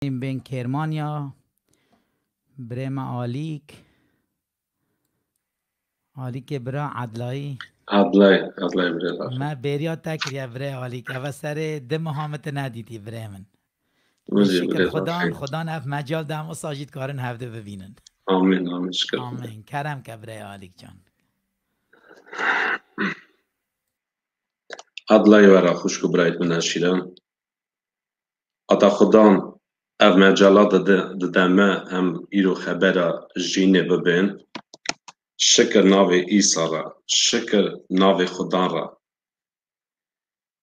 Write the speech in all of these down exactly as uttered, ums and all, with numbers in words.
Bên Kêrmanya, birê me Alîk, Alîkê bira Edlayî. Edlay, Edlay birê Edlay. Me bêriya te kiriye birê Alîk. Eve serê di meha min te nedîtî birê min. Wizî Şikir birê Xudan, Edlay. Xudan ev mecal de em wisa jî dikarin hevdu bibînin. Amîn, amîn, şikir Xudan. Amîn. Kerem ke birê Alîk can. Edlay wera xwişk û birayt min eşîran. Ata Xudan ev mecala dide, dide me em îro xebera jînê bibên. Şikir navê Îsa re, şikir navê Xudan re.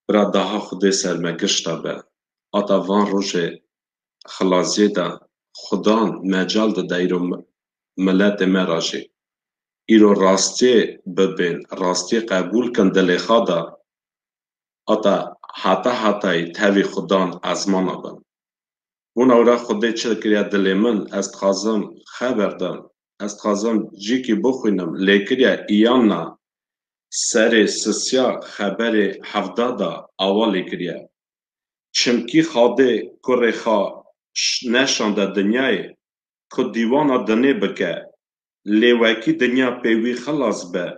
Bira daha Xwedê ser me gişta be. Ata van rojê xilasiyê de Xudan mecal dide îro mi-, miletê me re jî. Îro rastiyê bibên, rastiyê qebûl kin dilê xwe de. Ata heta hetayî tevî Xudan ezmana bin. Bona wira Xwedê çi kiriye dilê min, ez dixwazim xeber dim. Ez dixwazim cîkî bixwînim, lê kiriye îyanna serê sisiya xeberê hevda da awa lê kiriye. Çimkî Xadê kurê xwe ş-, neşande dinyayê, ku dîwana dinê bike, lê wekî dinya pê wî xilas be,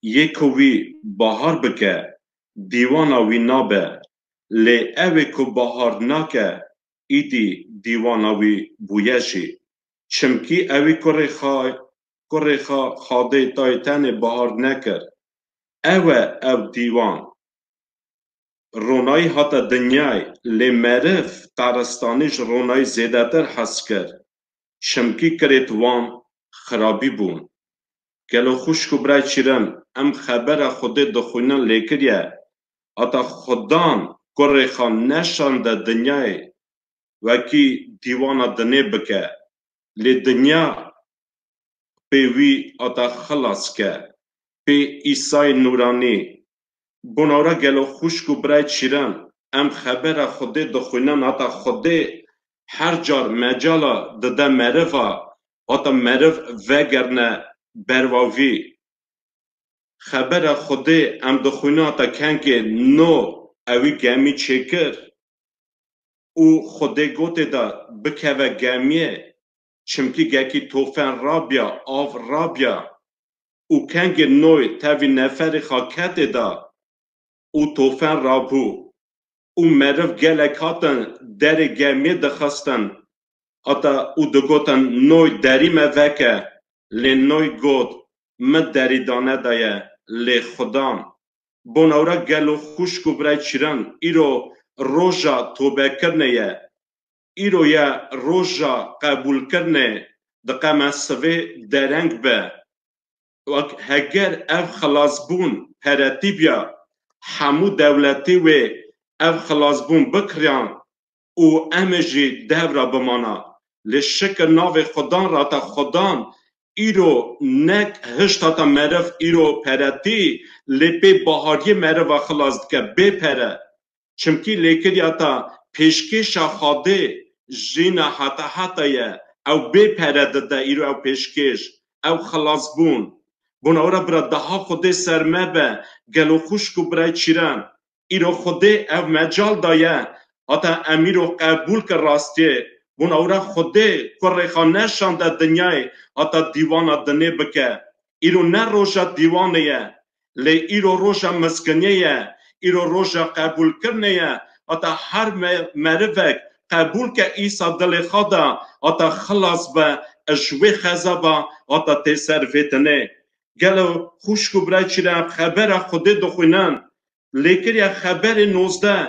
yê ku wî bahar bike, dîwana wî nabe, lê ew ê ku bahar nake, îdî dîwana wî bûye jî. Çimkî ewî kurê xa-, kurê xa-, Xadê tayê tenê bahar nekir. Ew e ew dîwan. Ronayî hate dinyayê, lê meriv taristanî ji ronayî zêdetir hes kir. Çimkî kirêt wan xirabî bûn. Gelo xwişk û birayê çîrin, em xebera Xwedê dixwînin lê kiriye, ata Xudan kurê xwe neşande dinyayê, wekî dîwana dinê bike. Lê dinya pê wî ata xilas ke, pê Îsayê nûranî. Bona wira gelo xwişk û birayê çîran, em xebera Xwedê dixwînin, ata Xwedê her car mecala dide meriva, ata meriv vegerine berwa vî. Xebera Xwedê em dixwînin, ata kengê Noh ewî gemî çêkir û Xwedê gotê de bikeve gemiyê, çimkî gekî tofen rabiya, av rabiya û kengê Noy tevî neferê xwe ketê de û tofen rabû û meriv gelek hatin derê gemiyê dixistin, ata û digotin, Noy derî me veke, lê Noy got, min derî dane daye, lê Xudan. Bona wira gelo xwişk û birayê çîran, îro roja tobekirinê ye. Îro ye roja qebûlkirinê, diqeme sivê dereng be. Wek heger ev xilasbûn peretî biya, hemû dewletê wê ev xilasbûn bikiriyan û em ê jî devra bimana. Lê şikir navê Xudan re, te Xudan îro nek hişta te meriv îro peretî, lê pê bahariyê meriva xilas dike bê pere. Çimkî lêkiriya te pêşkêşa Xwedê jîna heta heta ye. Ew bê pere dide îro ew pêşkêş, ew xilasbûn. Bona wira bira daha Xwedê ser me be, gelo xwişk û birayê çîran. Îro Xwedê ev mecal daye, hata em îro qebûl kir rastiyê. Bona wira Xwedê kurê xwe neşande dinyayê, hata dîwana dinê bike. Îro ne roja dîwanê ye, lê îro roja mizginiyê ye, îro roja qebûlkirinê ye. Hata her me-, merivek qebûl ke Îsa dilê xwe de, hata xilas be, ji wê xezaba, hata tê ser vê dinê. Gelo xwişk û birayê çîran, xebera Xwedê dixwînin. Lêkiriya xeberê nozdeh,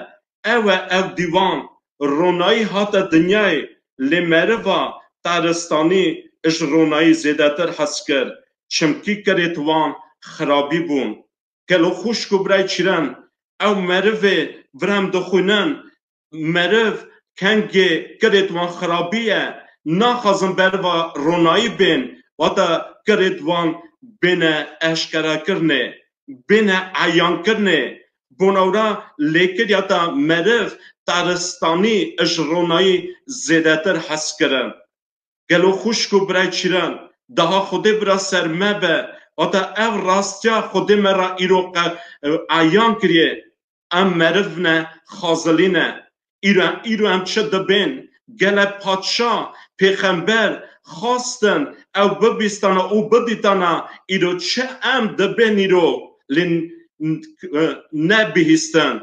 ew e ev dîwan, ronayî hate dinyayê, lê meriva taristanî ji ronayî zêdetir hes kir, çimkî kirêt wan xirabî bûn. Gelo xwişk û birayê çîran, ew merivê vir em dixwînin, meriv kengê kirêt wan xirabî ye, naxwazin berva ronayî bên, wata kirêt wan bêne eşkerekirinê, bêne eyankirinê. Bona wira lêkiriya te meriv taristanî ji ronayî zêdetir hes kirin. Gelo xwişk û birayê çîran, daha Xwedê bira ser me be, hata ev rastiya Xwedê me re îro qe-, eyan kiriye. Em meriv ne, xazilî ne. Îro, îro em çi dibên? Gele padşa, pêxember xwestin ew bibîstana û bidîtana, îro çi em dibên îro, lê n-, n-, nebihîstin.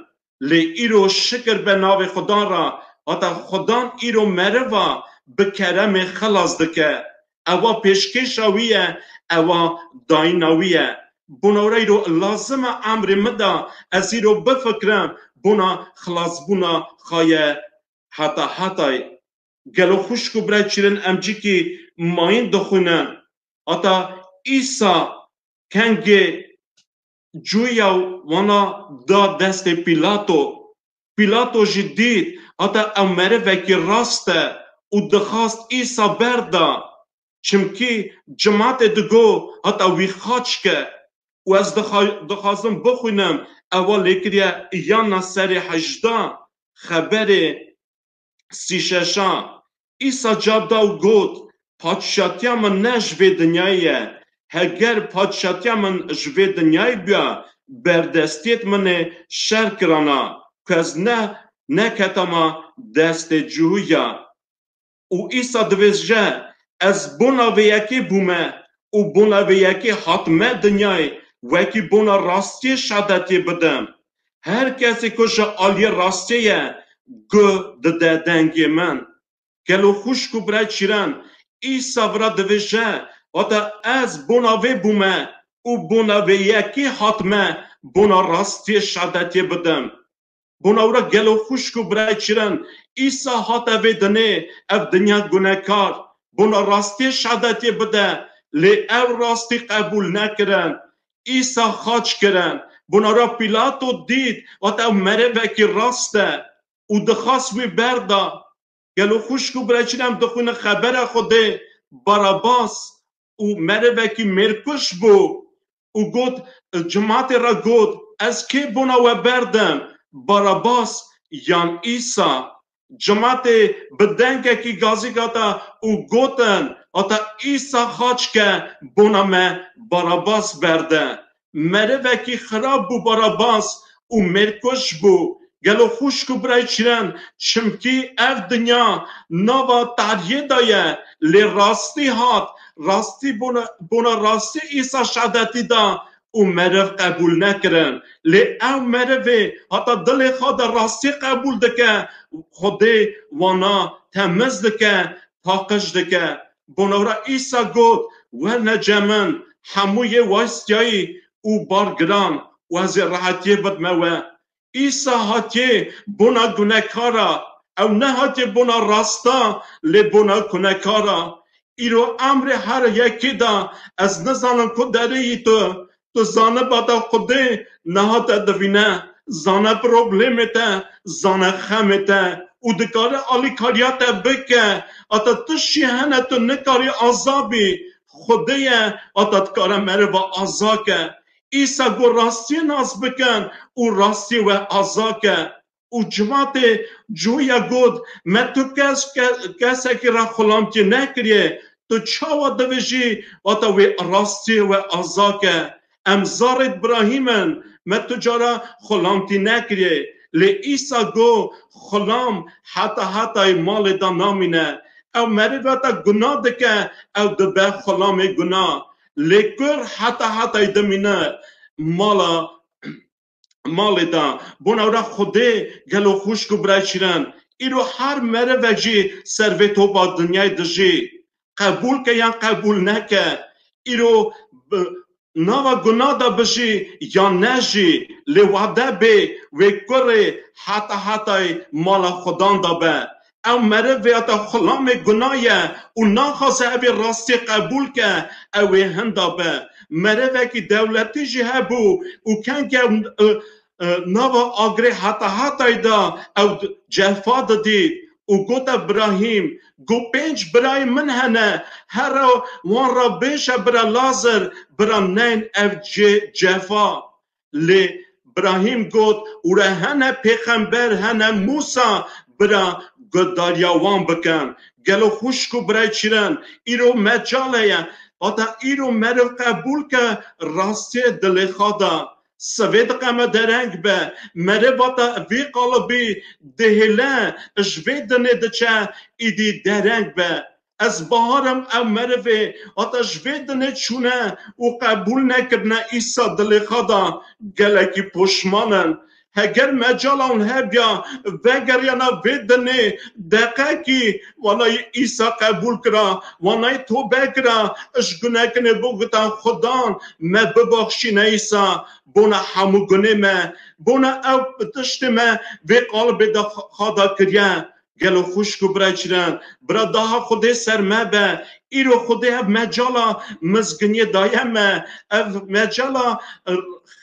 Lê îro şikir be navê Xudan ra, hata Xudan îro meriva bi keremê xilas dike. Ewa pêşkêşa wî ye, ewa dayîna wî ye. Bona wira îro lazim e emrê min de ez îro bifikirim bona xilasbûna xwe ye heta hetayê. Gelo xwişk û birayê çîrin em cîkî mayîn dixwînin. Heta Îsa kengê cuya wana da destê Pîlato. Pîlato jî dît, hata ew merivekî rast e û dixwast Îsa berda. Çimkî cimatê digo, hata wî xaç ke. Û ez dixa-, dixwazim bixwînim, ewa lêkiriye Îyana serê hejdeh, xeberê sî şeşan. Îsa cab da û got, padşatiya min ne ji vê dinyayê ye. Heger padşatiya min ji vê dinyayê biya, berdestiyêt min ê şer kirana, ku ez ne, neketama destê cuya. Û Îsa divêje, ez bona vê yekê bûme û bona vê yekê hatime dinyayê, wekî bona rastiyê şadetiyê bidim. Her kesê ku ji aliyê rastiyê ye, guh dide dengê min. Gelo xwişk û birayê çîren, Îsa vira divêje, hata ez bona vê bûme û bona vê yekê hatime bona rastiyê şadetiyê bidim. Bona wira gelo xwişk û birayê çîren, Îsa hate vê dinê, ev dinya gunekar, bona rastiyê şadetiyê bide, lê ew rastî qebûl nekirin. Îsa xaç kirin. Bona wira Pîlato dît, hata ew merivekî rast e û dixwast wî berda. Gelo xwişk û birayê çîren, em dixwînin xebera Xwedê, Barabas û merivekî mêrkuş bû û got, cimatê re got, ez kê bona we berdim, Barabas yan Îsa? Cimatê bi dengekî gazî hata û gotin, hata Îsa xaç ke, bona me Barabas berde. Merivekî xirab bû Barabas û mêrkuş bû. Gelo xwişk û birayê çîren, çimkî ev dinya nava tariyê de ye, lê rastî hat, rastî bona, bona rastî Îsa şadetî da û meriv qebûl nekirin. Lê ew merivê hata dilê xwe de rastî qebûl dike, Xwedê wana temiz dike, paqij dike. Bona wira Îsa got, werne cem min, hemû yê westiyayî û bar giran û ez ê rehetiyê bidme we. Îsa hatiye bona gunekara, ew nehatiye bona rasta, lê bona gunekara. Îro emrê her yekê de, ez nizanim ku derê yî tu, tu zaniba te Xwedê niha te divîne, zane problemê te, zane xemê te û dikare alîkariya te bike. Heta tu şî hene tu nikarî aza bî, Xwedê ye, heta dikare meriva aza ke. Îsa got, rastiyê nas bikin û rastiyê we aza ke. Û cimatê cuya got, me tu kes, ke-, kesekî re xulamtî nekiriye, tu çawa divêjî, heta wê rastiyê we aza ke? Em zarê Îbrahîm in, me tu cara xulamtî nekiriye. Lê Îsa got, xulam heta hetayê malê de namîne. Ew meriv heta guna dike, ew dibe xulamê guna. Lê kur heta hetayê dimîne mala malê de. Bona wira Xwedê gelo xwişk û birayê çîren, îro her merivek jî ser vê topa dinyayê dijî. Qebûl ke yan qebûl neke, îro bi nava guna de bijî yan nejî, lê wade bê wê kurê heta hetayê mala Xudan de be. Ew meriv vêya te xulamê guna ye û naxwaze evê rastiyê qebûl ke, ew ê hinda be. Merivekî dewletî jî hebû û kengê ew, e, e, nava agirê heta hetayê de ew cefa didît û gote, Birahîm, got, pênc birayê min hene, here wan re bêje bira Lazar, bira neyin ev cê cefa. Lê Birahîm got, û re hene pêxember, hene Mûsa, bira guhdariya wan bikin. Gelo xwişk û birayê çîren, îro mecal heye, heta îro meriv qebûl ke rastiyê dilê xwe de. Sivê diqeme dereng be. Meriv vata vî qalibî dihêle, ji vê dinê diçe, îdî dereng be. Ez baharim ev merivê, hata ji vê dinê çûne û qebûl nekirine Îsa dilê xwe da, gelekî poşman in. Heger mecala hûn hebiya vegeriyana vê dinê, deqekî wanayî Îsa qebûl kira, wanayî tobe kira, ji gunekinê bû, gutan, Xudan, me bibaxşîne Îsa, bona hemû gunê me, bona ew tiştê me vê qalibê de xada kiriye. Gelo xwişk û birayçiran, bira daha Xwedê ser me be. Îro Xwedê ev mecala mizginiyê daye me, ev mecala, e,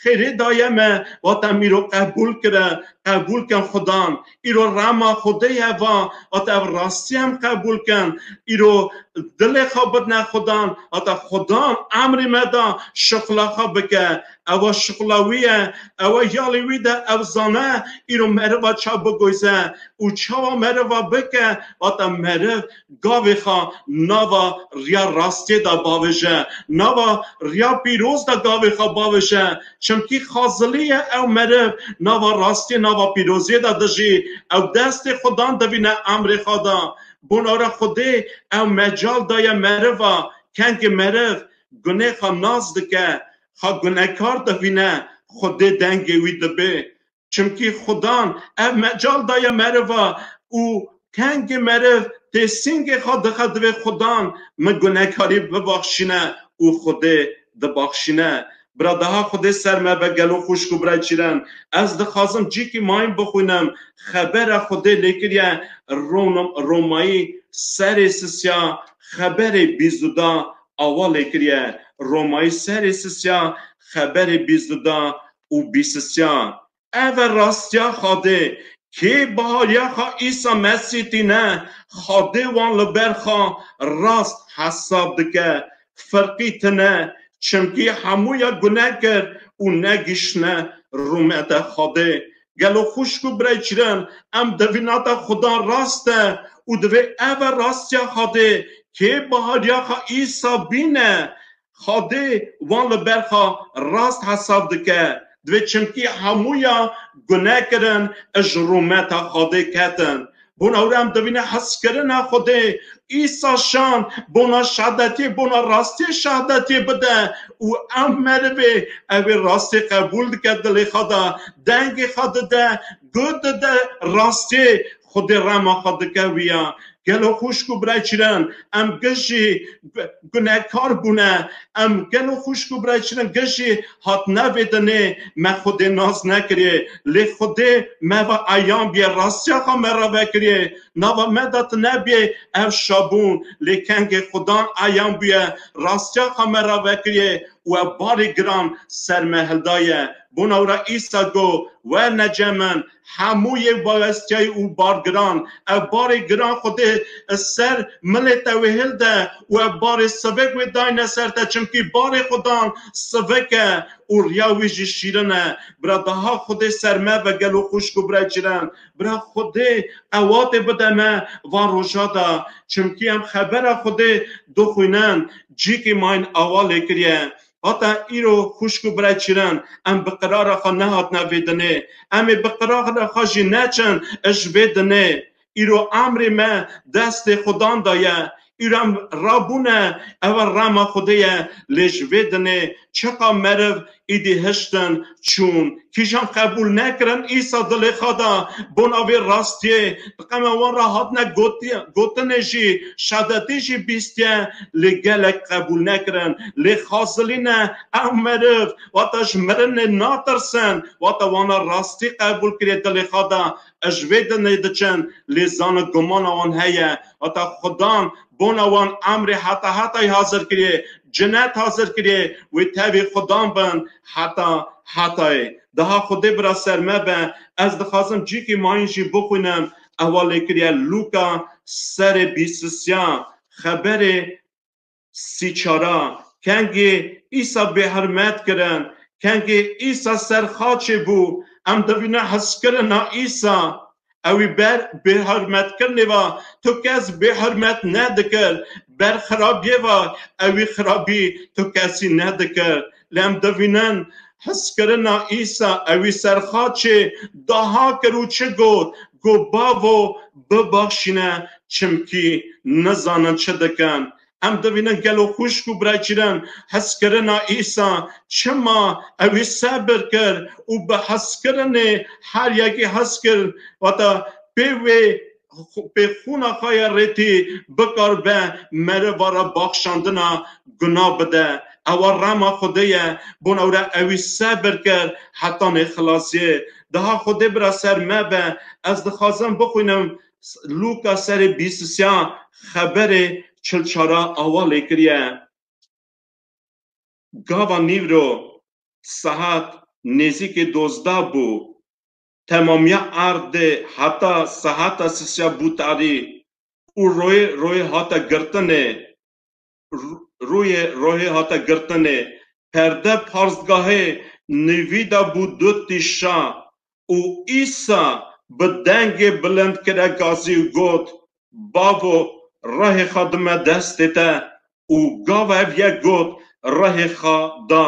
xêrê daye me, wata em îro qebûl kire, qebûl kin Xudan. Îro rema Xwedê ye va, wata ev rastî em qebûl kin. Îro dilê xwe bidne Xudan, wata Xudan emrê me da şixula xwe bike. Ewa şixula wî ye, ewa yalê wî de, ew zane îro meriva ça bigoyze û çawa meriva bike, wata meriv gavê xwe nava riya rastiyê de bavêje, nava riya pîroz de gavê xwe bavêje. Çimkî xazilî ye ew meriv nava rastiyê, nava pîroziyê de dijî. Ew destê Xudan divîne emrê xwe da. Bona re Xwedê ew mecal daye meriva, kengê meriv gunê xwe nas dike, xwe gunekar divîne, Xwedê dengê wî dibe. Çimkî Xudan ev mecal daye meriva û kengê meriv tê sîngê xwe dixe, divê Xudan min gunekarî bibaxşîne û Xwedê dibaxşîne. Bira daha Xwedê ser me be gelo xwişk û birayçîran. Ez dixwazim cîkî mayîn bixwînim. Xebera Xwedê lê kiriye Rom-, Romayî serê sisiya, xeberê bîst û da awa lê kiriye. Romayî serê sisiya, xeberê bîst û da û bîst û sisiya. Ev e rastiya Xwedê. Kê bahariya xwe Îsa Mesîh tîne, Xwedê wan li ber xwe rast hesab dike. Firqî tine, çimkî hemûya gune kir û negiştine rûmeta Xwedê. Gelo xwişk û birayçiran, em divînata Xudan rast e û divê ev e rastiya Xwedê. Kê bahariya xwe Îsa bîne, Xwedê wan li ber xwe rast hesab dike. Divê çimkî hemûya gune kirin, ji rûmeta Xwedê ketin. Bona wira em divîne hezkirina Xwedê, Îsa şan bona şehadetiyê, bona rastiyê şehadetiyê bide û ew merivê ew ê rastiyê qebûl dike dilê xwe de, dengê xwe dide, got dide rastiyê, Xwedê rema xwe dike wî ya. Gelo xwişk û birayçiran, em gijî gu-, gunekar bûne, em gelo xwişk û birayçiran gijî hatine vê dinê, me Xwedê nas nekiriye. Lê Xwedê me ve eyan bûye, rastiya xwe me re vekiriye. Nava me de tune bûye ev şabûn, lê kengê Xudan eyan bûye, rastiya xwe me re vekiriye û ev barê giran ser me hildaye. Bona wira Îsa got, werne cem min, hemû yê bawestiyayî û bargiran, ev barê giran Xwedê ser milê te wê hilde û ev barê sivik wê dayne ser te, çimkî barê Xudan sivik e û riya wî jî şîrin e. Bira daha Xwedê ser me ve gelo xwişk û birayçiran. Bira Xwedê qewatê bide me van roja de, çimkî em xebera Xwedê dixwînin, cîkî mayîn awa lê kiriye. Hata îro xwişk û birayçiran, em bi qirara xwe nehatine vê dinê. Em ê bi qirara xwe jî neçin ji vê dinê. Îro emrê me destê Xudan de ye. Îro em rabûne, ev rema Xwedê ye, lê ji vê dinê çiqa meriv îdî hiştin çûn. Kîjan qebûl nekirin Îsa dilê xwe da bona vê rastiyê. Diqeme wan re hatine gotî-, gotinê jî, şadetî jî bîstiye, lê gelek qebûl nekirin. Lê xazilîne ew meriv, wata ji mirinê natirsin, wata wana rastî qebûl kiriye dilê xwe da, ji vê dinê diçin, lê zana gumana wan heye. Wata Xudan bona wan emrê heta hetayî hazir kiriye, cinet hazir kiriye, wê tevî Xudan bin heta hetayê. Daha Xwedê bira ser me be, ez dixwazim cîkî mayîn jî bixwînim, ewa lê kiriye Lûka serê bîst û sê, xeberê sî çara, kengê Îsa bêhurmet kirin, kengê Îsa ser xaçê bû, em divîne hezkirina Îsa, ewî ber bêhurmetkirinê va tu kes bêhurmet nedikir, ber xirabiyê va ewî xirabî tu kesî nedikir. Lê em divînin Hezkirina Îsa ewî ser xaçê daha kir û çi got? Got, Bavo, bibaxşîne, çimkî nizanin çi dikin. Em dibînin gelo xwişk û birayçîrin, hezkirina Îsa çima ewî sebir kir û bi hezkirinê her yekî hez kir, wata pê wê pê xûna xwe ya rêtî bikaribe meriva re baxşandina guna bide. Ewa rema Xwedê ye, bona were ewî sebir kir hetanê xilasiyê. Daha Xwedê bira ser me be, ez dixwazim bixwînim Lûka serê bîst û sê, xeberê çil çara awa lê kiriye. Gava nîvro saet nêzîkê dozdeh bû. Temamiya erdê heta saeta sisiya bû tarî û royê royê hate girtinê. Ru-, rûyê royê hate girtinê. Perde parzgahê nîvî de bû du tîşa û Îsa bi dengê bilind kire gazî û got, Bavo, rehê xwe dime destê te. Û gava ev yek got, rehê xwe da.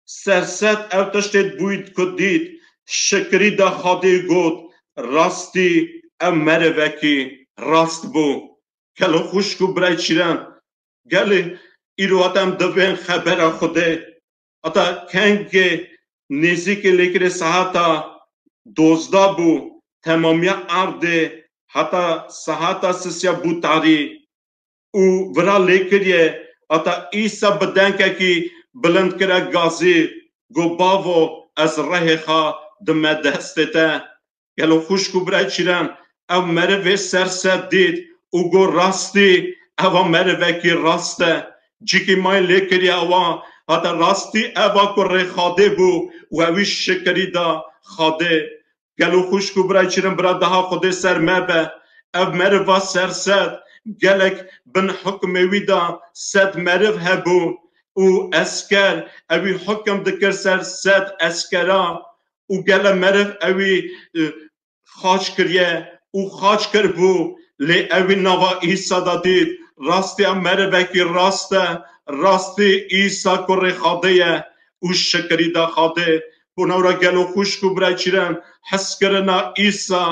Serset ew tiştê bûyî ku dît, şikirî da Xwedê got, rastî ev merivekî rast bû. Gelo xwişk û birayê çîren, gelê îro hate em divên xebera Xwedê. Heta kengê nêzîkê lêkirê saeta dozdeh bû, temamiya erdê heta saeta sisiya bû tarî. Û vira lê kiriye, heta Îsa bi dengekî bilind kire gazî, got, Bavo, ez rehê xwe dime destê te. Gelo xwişk û birayê çîren, ew merivê serset dît û got, rastî, eva merivekî rast e. Cîkî mayî lê kiriye ewa, heta rastî eva ku rê Xwedê bû û ewî şikirî da Xwedê. Gelo xwişk û birayê çîren, bira daha Xwedê ser me be. Ev meriva serset gelek bin hukmê wî de sed meriv hebû û esker ewî hukim dikir ser sed eskera û gele meriv ewî, e, xaç kiriye û xaç kiribû, lê ewî nava Îsa de dît, rastî em merivekî rast e, rastî Îsa kurê Xwedê ye û şikirî da Xwedê. Bona wira gelo xwişk û birayê çîren, hezkirina Îsa,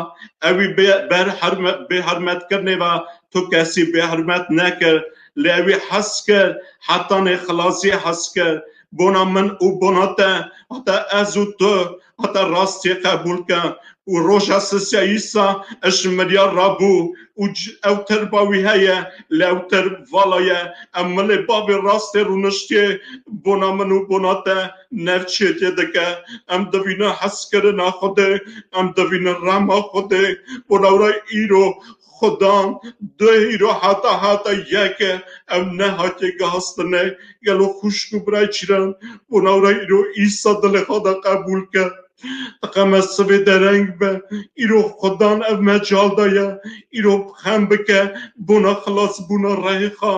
ewî bê, ber herme-, bêhermetkirinê ve tu kesî bêhermet nekir, lê ewî hez kir, hetanê xilasiyê hez kir. Bona min û bona te, heta ez û tu, heta rastiyê qebûl ke. Û roja sisiya Îsa ji miriya rabû û c-, ew tirba wî heye, lê ew tirb vala ye. Em milê bavê rastê rûniştiyê bona min û bona te navçêtiyê dike. Em divînin hezkirina Xwedê, em divînin rema Xwedê. Bona wira îro Xudan du îro heta heta yek e, ew nehatiye gihastinê. Gelo xwişk û birayê çîren, bona wira îro Îsa dilê xwe de qebûl ke. Tiqe me sivê dereng be, îro Xudan ev mecal daye, îro xem bike bona xilasbûna rehê xwe,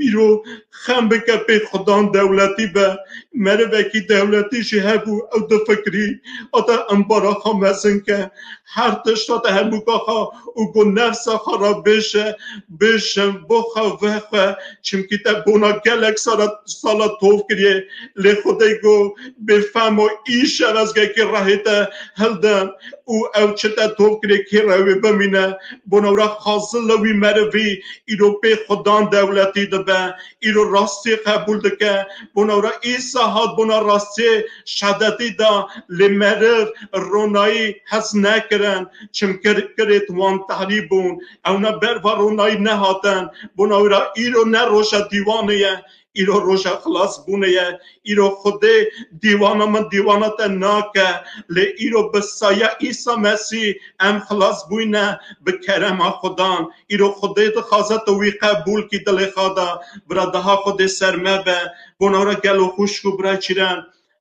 îro xem bike pê Xudan dewletî be, merivekî dewletî jî hebû, ew difikirî, hata embara xwe mezin ke, her tişta te hemûka xwe û ku nefsa xwe re bêje, bêjin, bo xwe vexwe, çimkî te bona gelek sala, sala tov kiriye, lê Xwedê got, bêfem û îşev ez gekî rehê te hildim û ew çi te tov kiriye kê re wê bimîne, bona wira xazil li wî merivî îro pê Xudan dewletî dibe, îro rastî qebûl dike, bona wira Îsa hat bona rastiyê şehadetî da, lê meriv ronayî hez nekirin, çimkir kirêt wan tehrîb bûn, ew ne ber va ronayî nehatin, bona wira îro ne roja dîwanê ye, îro roja xilasbûnê ye, îro Xwedê dîwana min dîwana te nake, lê îro bi saya Îsa Mesîh em xilas bûyne bi kerema Xudan. Îro Xwedê dixwaze tu wî qebûl kî dilê xwe de, bira daha Xwedê ser me be, bona wira gelo xwişk û bira çîren.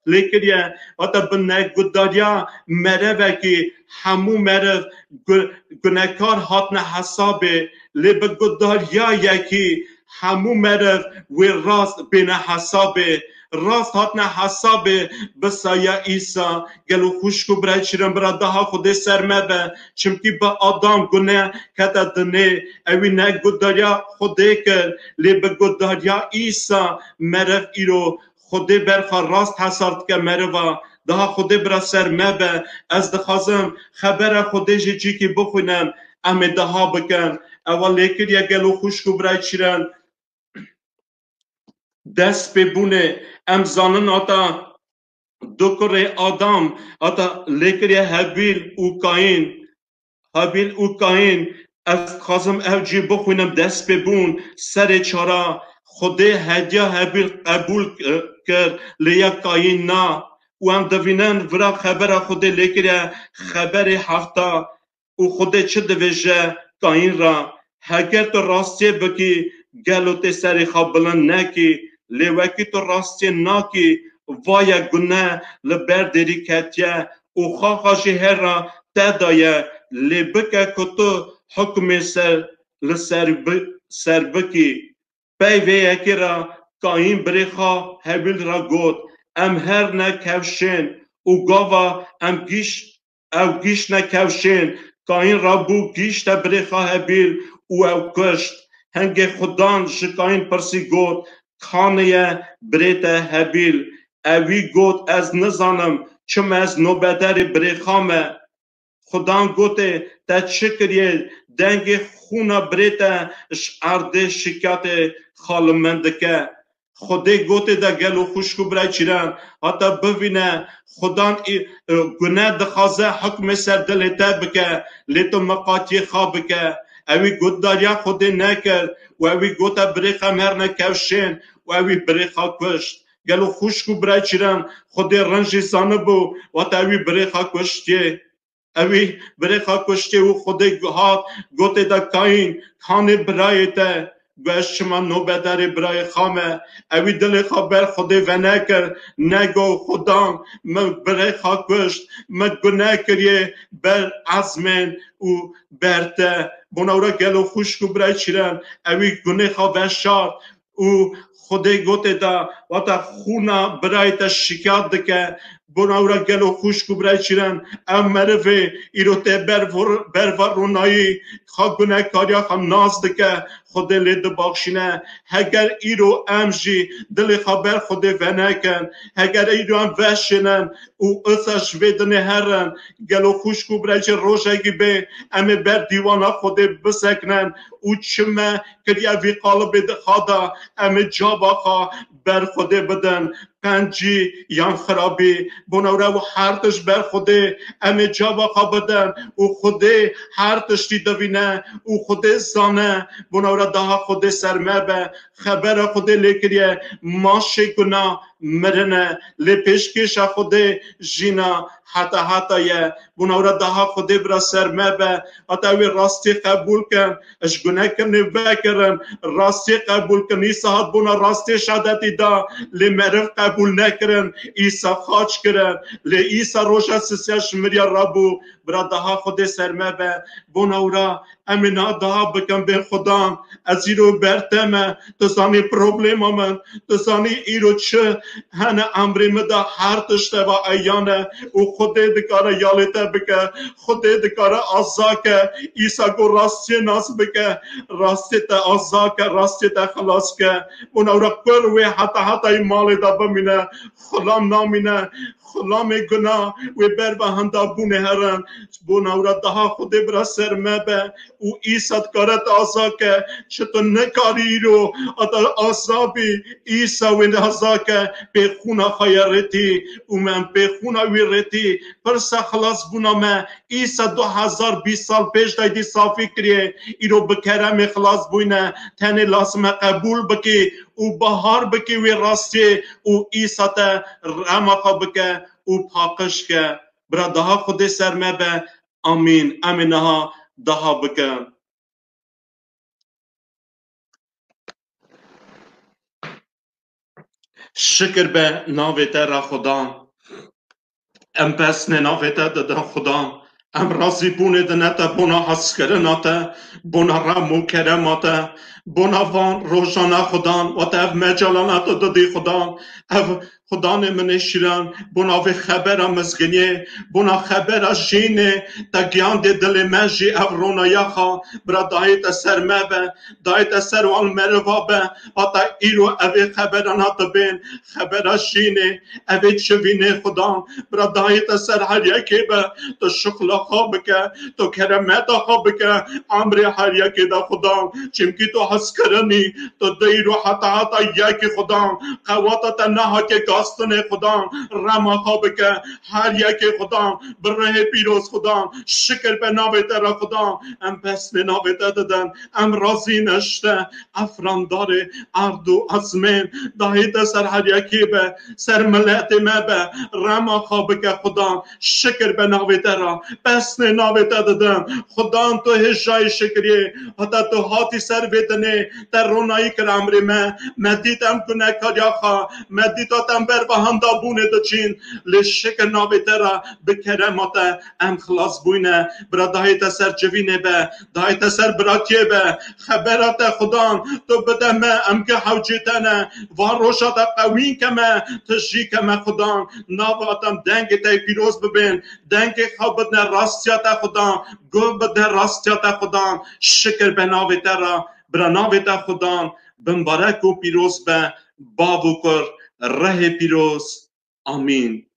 Lê kiriye, hata bi negudariya merevekî hemû merev gu-, gunekar hatine hesabê, lê bi gudariya yekî hemû merev wê rast bêne hesabê. Rast hatine hesabê bi saya Îsa. Gelo xwişk û birayê çîren, bira daha Xwedê ser me be, çimkî bi Adam gune kete dinê, ewî negudariya Xwedê kir, lê bi gudariya Îsa merev îro Xwedê berxa rast hesar dike meriva. Daha Xwedê bira ser me be. Ez dixwazim xebera Xwedê jî cîkî bixwînim. Em ê daha bikin. Ewa lêkiriye gelo xwişk û birayê çîran. Dest pê bûnê. Em zanin ata du kurê Adam, ata lêkiriye Hebîl û Kayîn. Hebîl û Kayîn, ez dixwazim ev cî bixwînim, dest pê bûn, serê çara, Xwedê hediya Hebîl qebûl kir, lê ya Kayîn na. Û em divînin vira xebera Xwedê lêkiriye, xeberê hefta. Û Xwedê çi divêje Kayîn re? Heger tu rastiyê bikî, gelo tê serê xwe bilind nekî? Lê wekî tu rastiyê nakî, vaye gune li ber derî ketiye û xaxa jî her re te daye. Lê bike ku tu hukmê ser, li ser bi-, ser bikî. Pey vê yekê re Kayîn birê xwe Hebîl re got, em her ne kevşên û gava em gîş-, ew gîştine kevşên. Kayîn rabû gîşte birê xwe Hebîl û ew kuşt. Hingê Xudan ji Kayîn pirsî got, Kanê ye birê te Hebîl? Ewî got, ez nizanim, çima ez nobedarê birê xwe me. Xudan gotê, te çi kiriye? Dengê xûna birê te ji erdê şikatê xwe li min dike. Xwedê gotê de gelo xwişk û birayê çîran, hata bivîne, Xudan î-, e, gune dixwaze hukmê ser dilê te bike, lê tu miqatiyê xwe bike. Ewî gotdariya Xwedê nekir û ewî gote birê xwe em herne kevşên û ewî birê xwe kuşt. Gelo xwişk û birayê çîran, Xwedê rind jî zanibû, wate ewî birê xwe kuştiye. Ewî birê xwe kuştê û Xwedê hat, gotê de Kayîn, kanê birayê te. Got, ez çima nobedarê birayê xwe me? Ewî dilê xwe ber Xwedê venekir, negot, Xudan, min birê xwe kuşt, min gune kiriye ber ezmên û ber te. Bona wira gelo xwişk û birayê çîran, ewî gunê xwe veşart, û Xwedê gotê de, wata xûna birayê te şikayet dike. Bona wira gelo xwişk û birayê çîran, ev merivê îro tê ber vor-, berva ronayî, xwe gunekariya xwe nas dike, Xwedê lê dibaxşîne. Heger îro em jî dilê xwe ber Xwedê venekin, heger îro em veşênin û isa ji vê dinê herin, gelo xwişk û birayê çî rojekî bê, em ê ber dîwana Xwedê bisekinin û çi me kiriye vî qalibê di xwe de, em ê caba xwe ber Xwedê bidin, qencî yan xirabî. Bona wira û her tişt ber Xwedê, em ê caba xwe bidin û Xwedê her tiştî divîne û Xwedê zane. Bona wira daha Xwedê ser me be, xebera Xwedê lê kiriye, maşê guna mirin e, lê pêşkêşa Xwedê jîna heta heta ye. Bona wira daha Xwedê bira ser me be, heta wê rastî qebûl kin, ji gunekirinê vekirin, rastî qebûl kin. Îsa hat bona rastî şadetî da, lê meriv qebûl nekirin, Îsa xaç kirin. Lê Îsa roja sisiya ji miriya rabû, bira daha Xwedê ser me be. Bona wira em ê niha daha bikin, bê Xudan, ez îro ber te me, tu zanî problema min, tu zanî îro çi hene emrê min de, her tişt teva eyan e û Xwedê dikare yalê te bike, Xwedê dikare aza ke. Îsa got rastiyê nas bike, rastiyê te aza ke, rastiyê te xilas ke. Bona wira kur wê heta hetayî malê de bimîne, xulam namîne, xulamê guna wê berva hinda bûnê herin. Bona wira daha Xwedê bira ser me be û Îsa dikare te aza ke, çi tu nikarî îro ata aza bî, Îsa wê aza ke, pê xûna xwe ye rêtî û me em pê xûna wî rêtî, pirsa xilasbûna me, Îsa du hezar bîst sal pêş daydî safî kiriye, îro bi keremê xilas bûyne, tenê lazim e qebûl bikî û bahar bikî wê rastiyê û Îsa te rema xwe bike û paqij ke. Bira daha Xwedê ser me be. Amîn. Em ê niha daha bikin. Şikir be navê te re Xudan. Em pesnê navê te didin Xudan. Em razîbûnê dine te bona hezkirina te, bona rem û kerema te, bona van rojana Xudan, wate ev mecalana tu didî Xudan, ev Xudanê min ê şîran, bona vê xebera mizginiyê, bona xebera jînê, te giyandê dilê me jî ev ronaya xwe, bira dayê te ser me be, dayê te ser wan meriva be, hata îro evê xeberana dibên, xebera jînê, evê çivînê Xudan, bira dayê te ser her yekê be, tu şuxla xwe bike, tu keremeta xwe bike, emrê her yekê de Xudan, çimkî tu hezkirinî, tu dê îro heta heta yekî Xudan, qewata te nehatiye gastinê Xudan, rema xwe bike, her yekê Xudan, bi rihê pîroz Xudan, şikir be navê te re Xudan, em pesnê navê te didin, em razî ne ji te, efrandarê erd û ezmên, dayê te ser her yekê be, ser miletê me be, rema xwe bike Xudan, şikir be navê te re, pesnê navê te didin, Xudan tu hêjayê şikiriyê, heta tu hatî ser vê dinê, te ronayî kir emrê me, me dît em gunekariya xwe, me dît em ber bi henda bûnê diçîn, lê şikir navê te re bi kerema te em xilas bûyne, bira dayê te ser civînê be, dayê te ser biratiyê be, xebera te Xudan, tu bide me, em gi hewcê te ne, van roja te qewîn ke me, tijî ke me Xudan, nava te em dengê te pîroz bibên, dengê xwe bidne rastiya te Xudan, guh bidne rastiya te Xudan, şikir be navê te re, bira navê te Xudan, bimbarek û pîroz be, bav û kur, rihê pîroz, amîn.